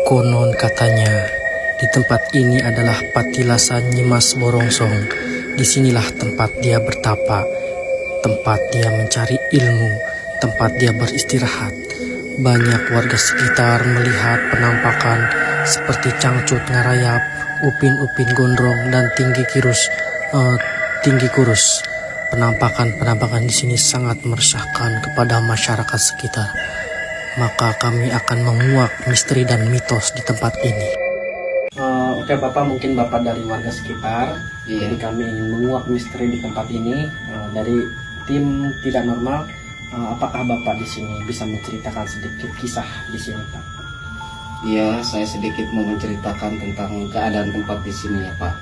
Konon katanya, di tempat ini adalah patilasan Nyimas Borongsong. Disinilah tempat dia bertapa, tempat dia mencari ilmu, tempat dia beristirahat. Banyak warga sekitar melihat penampakan seperti cangcut ngarayap, upin-upin gondrong, dan tinggi kurus. Penampakan-penampakan di sini sangat meresahkan kepada masyarakat sekitar. Maka kami akan menguak misteri dan mitos di tempat ini. Oke Bapak, mungkin Bapak dari warga sekitar. Iya. Jadi kami ingin menguak misteri di tempat ini dari tim tidak normal. Apakah Bapak di sini bisa menceritakan sedikit kisah di sini, Pak? Iya, saya sedikit mau menceritakan tentang keadaan tempat di sini ya, Pak.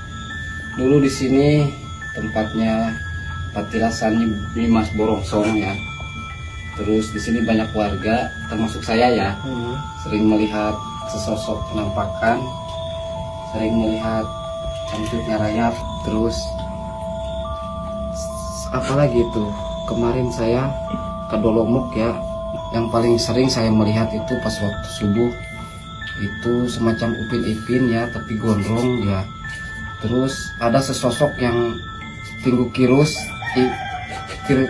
Dulu di sini tempatnya patilasan Nyimas Borongsong ya. Terus di sini banyak warga, termasuk saya ya, sering melihat sesosok penampakan, sering melihat cangcut ngarayap, terus apalagi itu kemarin saya ke Dolomuk ya, yang paling sering saya melihat itu pas waktu subuh itu semacam upin ipin ya, tapi gondrong ya. Terus ada sesosok yang tinggu kirus,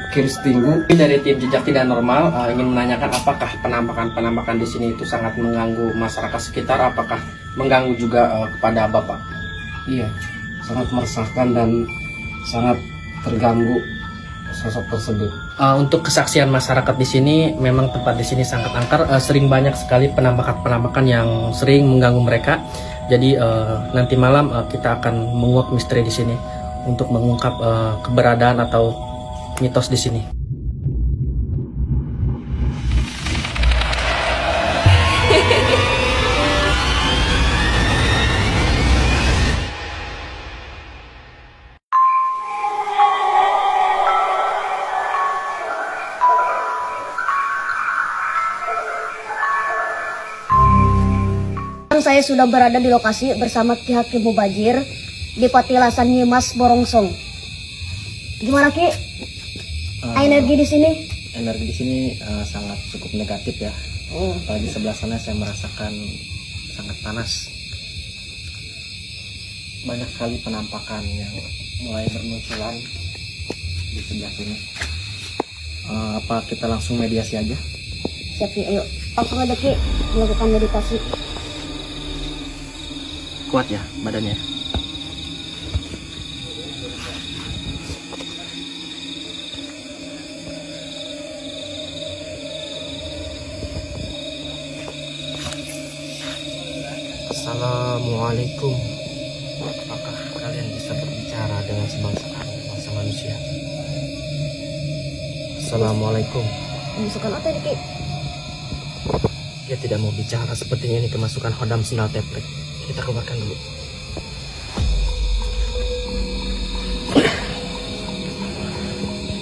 kirus tinggu. Dari tim jejak tidak normal ingin menanyakan apakah penampakan-penampakan di sini itu sangat mengganggu masyarakat sekitar, apakah mengganggu juga kepada Bapak? Iya, sangat meresahkan dan sangat terganggu sosok tersebut. Untuk kesaksian masyarakat di sini, memang tempat di sini sangat angker, sering banyak sekali penampakan-penampakan yang sering mengganggu mereka. Jadi nanti malam kita akan menguak misteri di sini untuk mengungkap keberadaan atau mitos di sini. Saya sudah berada di lokasi bersama Ki Hakim Mubajir di Patilasan Nyimas Borongsong. Gimana Ki? Energi di sini? Energi di sini sangat cukup negatif ya. Apalagi sebelah sana saya merasakan sangat panas. Banyak sekali penampakan yang mulai bermunculan di sebelah sini. Apa kita langsung mediasi aja? Siap Ki, ayo. Langsung aja Ki, melakukan meditasi. Kuat ya badannya. Assalamualaikum. Apakah kalian bisa berbicara dengan sebangsa kami, bangsa manusia? Assalamualaikum. Kemasukan apa ini Ki? Dia tidak mau bicara, sepertinya ini kemasukan hodam sendal teplek. Kita keluarkan dulu.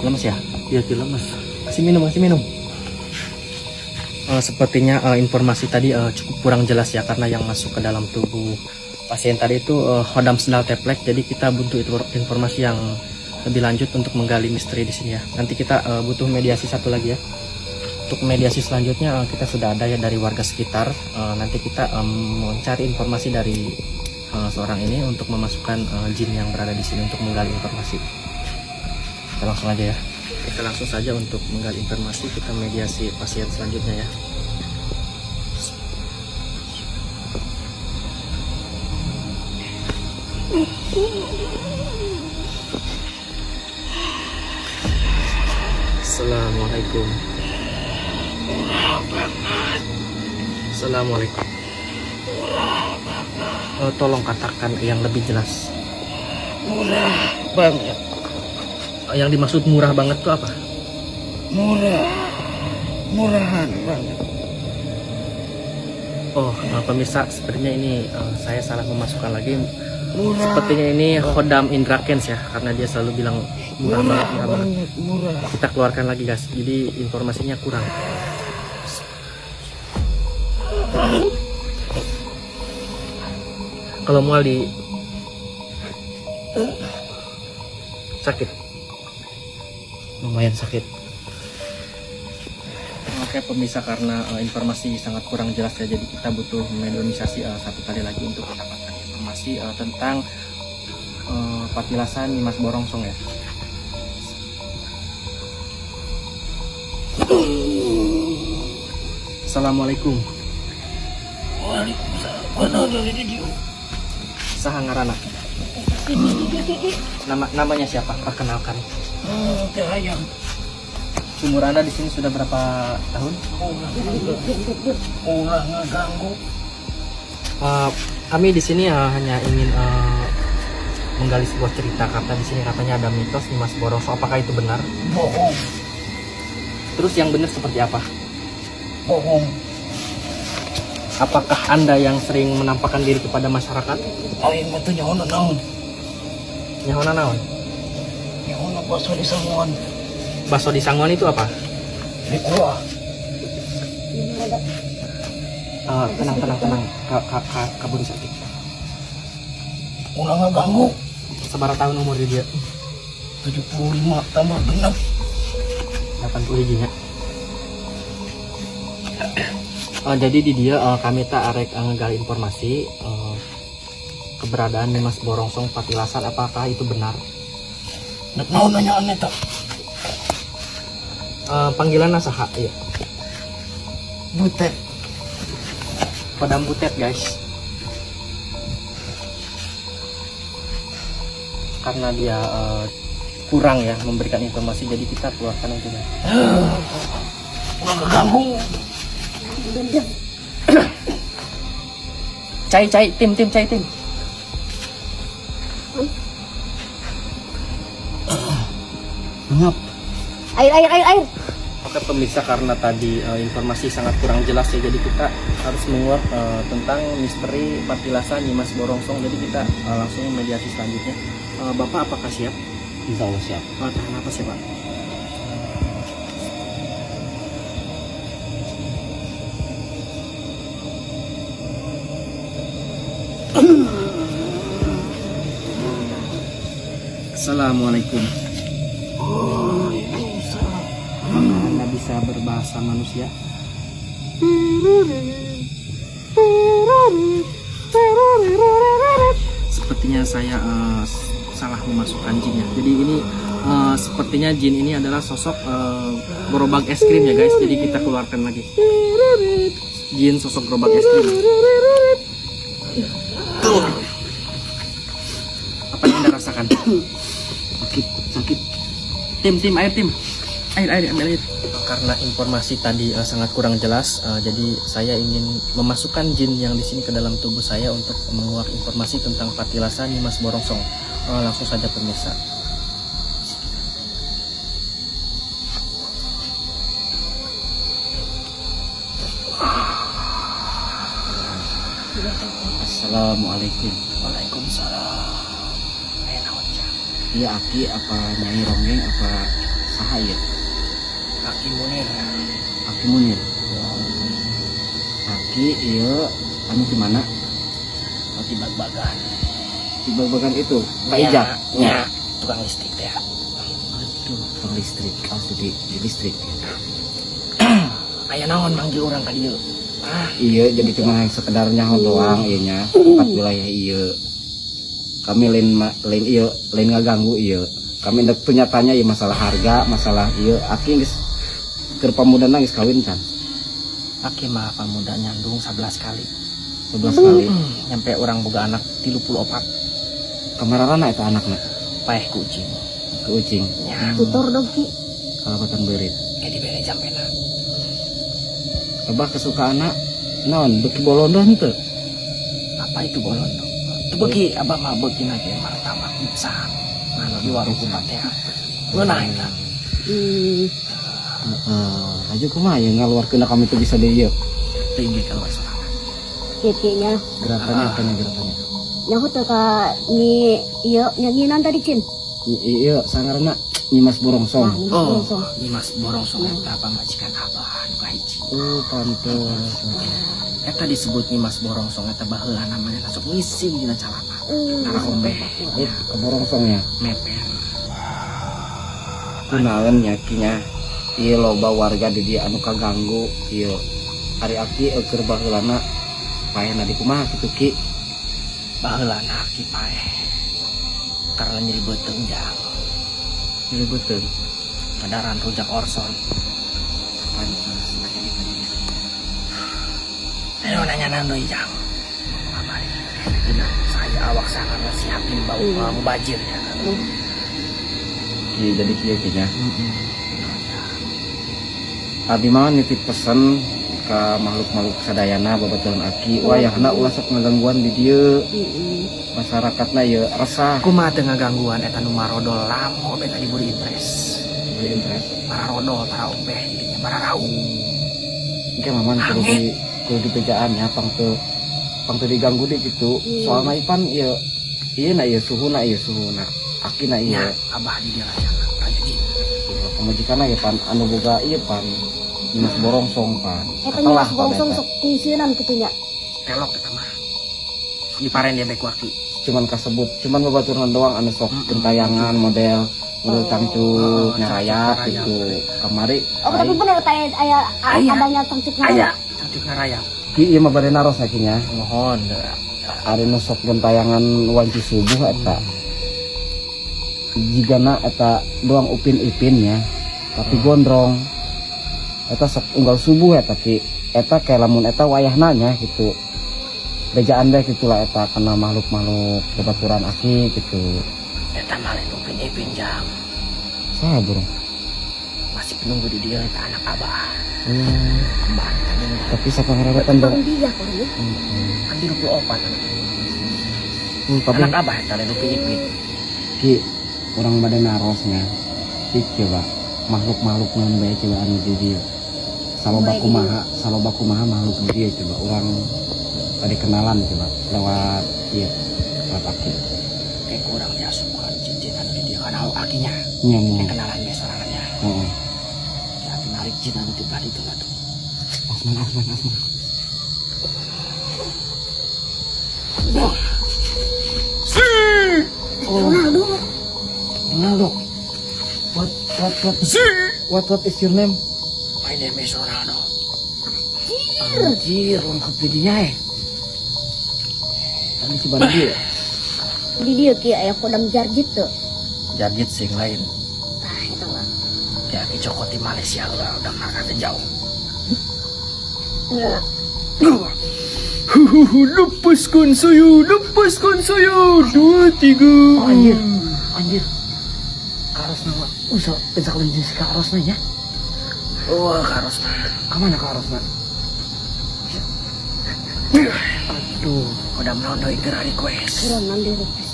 Lemes ya? Iya, Ki, lemes. Kasih minum, kasih minum. Sepertinya informasi tadi cukup kurang jelas ya, karena yang masuk ke dalam tubuh pasien tadi itu hodam sendal teplek. Jadi kita butuh informasi yang lebih lanjut untuk menggali misteri di sini ya. Nanti kita butuh mediasi satu lagi ya. Untuk mediasi selanjutnya kita sudah ada ya dari warga sekitar. Nanti kita mencari informasi dari seorang ini untuk memasukkan jin yang berada di sini untuk menggali informasi. Kita langsung aja ya. Kita langsung saja untuk menggali informasi, kita mediasi pasien selanjutnya ya. Assalamualaikum. Assalamualaikum. Tolong katakan yang lebih jelas. Murah banget. Yang dimaksud murah banget itu apa? Murah, murahan banget. Oh, pemirsa, sepertinya ini saya salah memasukkan lagi. Murah. Sepertinya ini Hodam Indra Kents ya, karena dia selalu bilang murah banget, murah banget. Murah. Kita keluarkan lagi guys, jadi informasinya kurang. Kalau mual di sakit, Lumayan sakit. Oke pemirsa, karena informasi sangat kurang jelas ya, jadi kita butuh mediumisasi satu kali lagi untuk mendapatkan informasi tentang patilasan Nyimas Borongsong ya. Assalamualaikum. Waalaikumsalam. Mana dari dia? Saha ngaranna? Namanya siapa? Perkenalkan. Teh hayang. Umur Anda di sini sudah berapa tahun? Ulah, ulah ngaganggu. Kami di sini hanya ingin menggali sebuah cerita karena di sini katanya ada mitos Nyimas Borongsong. Apakah itu benar? Bohong, Terus yang benar seperti apa? Bohong. Apakah Anda yang sering menampakkan diri kepada masyarakat? Aing mah teu nyaho naon. Nyahona naon? Nyaho baso di sanguan. Baso di sanguan itu apa? Di kuah. Tenang, tenang, tenang. Kabur sakit. Ulah ngaganggu. Sabaraha tahun umur dia? 75 tambah genep. 80 hijinya. Jadi di dieu kami teh arek ngegali informasi keberadaan Nimas Borongsong Patilasan, apakah itu benar? Dek naon nanyaan eta? Panggilan saha ya? Butet. Padam Butet, guys. Karena dia kurang ya memberikan informasi, jadi kita keluarkan aja, guys. Ulah ngaganggu. Diam. Cai, cai, tim, tim, cai, tim. Ngap. Air, air, air, air. Oke pemirsa, karena tadi informasi sangat kurang jelas ya, jadi kita harus menguak tentang misteri Patilasan Nyimas Borongsong. Jadi kita langsung mediasi selanjutnya. Bapak apakah siap? Insya Allah siap. Oh, tahan napas ya, Pak. Assalamualaikum. Apakah Anda bisa berbahasa manusia? Sepertinya saya salah memasukkan jin ya. Jadi ini sepertinya jin ini adalah sosok gerobak es krim ya, guys. Jadi kita keluarkan lagi. Jin sosok gerobak es krim. Apa yang Anda rasakan? Sakit, sakit. Tim, tim, air, tim. Air, air, ambil air. Karena informasi tadi sangat kurang jelas, jadi saya ingin memasukkan jin yang di sini ke dalam tubuh saya untuk menguak informasi tentang Patilasan Nyimas Borongsong. Langsung saja, pemirsa. Assalamualaikum. Waalaikumsalam. Ayo naon, Cak? Iya, Aki apa Nyai Ronggeng apa saha ya? Aki Munir. Aki Munir. Aki, iya, anu di mana? Oh, di Bagbagan. Di Bagbagan itu, Pak Ijak. Ya, tukang listrik teh. Aduh, tukang listrik, harus di listrik. Aya naon manggil urang ka dieu? Ah, Iya, jadi cuma sekedar nyaho doang iya nya, tempat wilayah iya. Kami lain lain iya, lain ngaganggu iya. Kami ndek punya tanya iya masalah harga, masalah iya. Aki geus keur pamudana geus kawin kan? Aki mah pamuda nyandung 11 kali. 11 kali. Nyampe urang boga anak 34. Kamarana eta anakna? Paeh ku ucing. Ke ucing. Ya, Tutur dong, Ki. Kalapatan beurit. Kayak dibere jampena. Abah kesukaan naon, beuki bolondo henteu? Apa itu bolondo? Itu beuki, abah mah beuki lagi martabak pizza. Nah, di warung kupat teh. Ngeunah eta. Heeh, aja kumaha ya ngaluarkeun kami tuh bisa deui ieu. Tinggi keluar sorangan. Kikinya. Gerakannya apa nih gerakannya? Nyaho teu ka ni ieu nyanyinan tadi, Cin. Iya, sangarna Nyimas Borongsong. Nah, Nyimas Oh, Borongsong. Nyimas Borongsong eta pamajikan abah nu kahiji. Oh, pantes. Eta disebut Nyimas Borongsong eta baheula namanya sok ngising dina calana. Naraombe. Eh, ke Borongsongnya. Meper. Kunaon nya, Ki, nya. Ieu loba warga di dieu anu kaganggu ieu. Ari aki keur baheulana paehna di kumaha kitu, Ki? Baheula aki paeh karena nyeri beuteung, Jang. Nyeri beuteung. Kadaharan rujak orson. Pantes aya di tadi. Ayo nanya deui, Jang. Kamari dina saya awak sangat si hakim bau mubajir ya. Ki, jadi kieu, Ki, nya. Abi mah nitip pesen ka makhluk-makhluk sadayana, babaturan aki, wayahna ulah sok ngagangguan di dieu. Masyarakatna ieu resah. Kumaha teu ngagangguan, eta nu marodol lamo be tadi buri impress. Beri impress. Marodol tara obeh jadinya mararau. Engke maman kudu di bejaan ya, pang teu diganggu deh gitu. Soalna ipan ieu ieu na ieu suhuna, ieu suhuna aki na ieu. Nya abah di dia raja raja jin. Pamajikanna ya pan anu boga ieu pan Nyimas Borongsong pan. Eta Katelah Nyimas Borongsong pan eta. Sok ngisieunan kitu nya. Telok eta mah. Sok diparen dia be ku aki. Cuman kasebut cuman babaturan doang anu sok gentayangan model model cangcut nyarayap cangcut gitu kamari. Oh, tapi bener teh aya Aya. Adanya cangcut. Aya cangcut ngarayap. Ki, ieu mah bade naros ya, Ki, nya. Mohon. Ari nu sok gentayangan wanci subuh eta jigana eta doang Upin Ipin ya, tapi gondrong eta sok unggal subuh eta, Ki. Eta kayak lamun eta wayahna nya gitu, bejaan deh gitulah eta kena makhluk-makhluk babaturan aki gitu. Eta mah lain Upin Ipin, Jang. Saha bro? Masih penunggu di dia eta anak abah. Kembar eta nunggu. Tapi sapangareretan dong. Bang dia kok ya. Kan 34 anak. Tapi Anak abah eta lain Upin Ipin. Ki, urang bade narosnya, Ki, coba makhluk-makhluk naon bae coba anu di dieu, saloba Bae di kumaha, saloba kumaha makhluk di dieu, coba urang tadi kenalan coba lewat ieu, lewat aki. Kayak kurang diasupkan jin-jin anu di dia kan awak akinya. Nya nya. Yang kenalan be sorangannya. Heeh. Ya aki narik jin anu tiba itu lah tuh. Asman, asman, asman. Ronaldo. Ronaldo. What what what is your name? My name is Ronaldo. Anjir, lengkap jadinya ya. Tadi Cibarengko ya. Di dieu, Ki, aya kodam jarjit tuh. Jarjit sing lain. Tah eta mah. Ya aki cokot di Malaysia lah, udah nggak jauh. Nah, Lepaskan saya, lepaskan saya. Dua, tiga. Oh, anjir, anjir. Karosna mah, usah bisa kelinci si karosna nya. Wah, karosna. Kemana karosna? Aduh, kodam naon deui geura request. Kurang di request.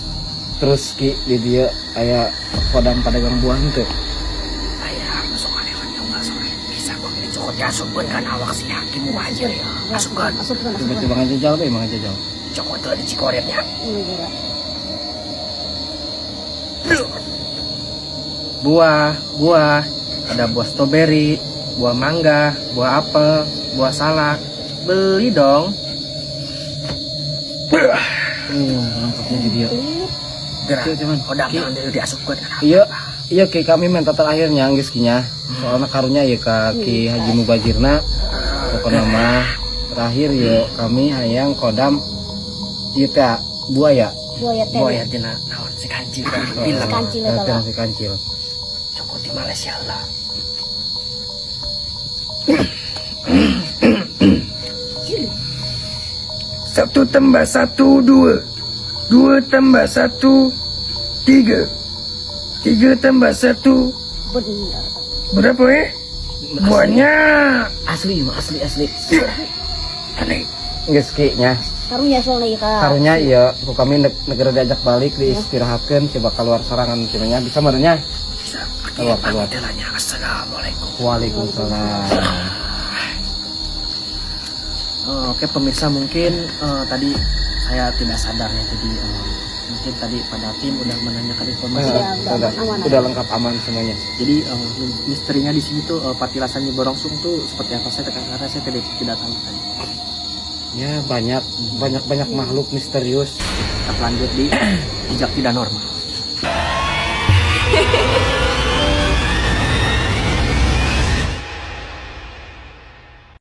Terus Ki, di dieu aya kodam pedagang buah henteu? Aya masuk aneh unggal sore. Bisa gua kira cokot diasupkeun kan awak si hakim wajir ya. Asupkeun. Asupkeun, asupkeun. Coba-coba ngajajal deh, emang ngajajal. Cokot teu di Cikoretnya. Ini geura. Buah, buah, ada buah stroberi, buah mangga, buah apel, buah salak. Beli dong. Lengkapnya di dieu. Gerak. Ki, cuman. Kodam Ki. naon deui diasupkeun kan. Iya, iya Ki, kami minta terakhirnya geus, Ki, nya. Soalnya karunya ya ka Ki Haji Mubajirna. Pokokna mah terakhir yuk kami hayang kodam ieu teh buaya. Buaya teh. Buaya tina naon si kancil kan bilang. Kancil eta Teh mah. Si kancil. Cokot di Malaysia lah. Anjir. Satu tambah satu, dua. Dua tambah satu, tiga. Tiga tambah satu, Bener. berapa eh? Banyak. Asli mah asli asli. Aneh. Geus, Ki, nya. Karunya soalnya ieu ka. Karunya iya ku kami negara diajak balik diistirahatkeun, coba keluar sorangan cuma bisa merenya. Bisa. Keluar, keluar. Pamit lah nya. Assalamualaikum. Waalaikumsalam. Oke pemirsa, mungkin tadi saya tidak sadar ya, jadi mungkin tadi pada tim udah menanyakan informasi. Udah, udah udah, aman, aman. Udah lengkap, aman semuanya. Jadi misterinya di sini tuh patilasan Nyi Borongsong tuh seperti apa, saya karena saya tidak tidak tahu tadi. Ya banyak banyak banyak makhluk misterius. Kita lanjut di jejak tidak normal.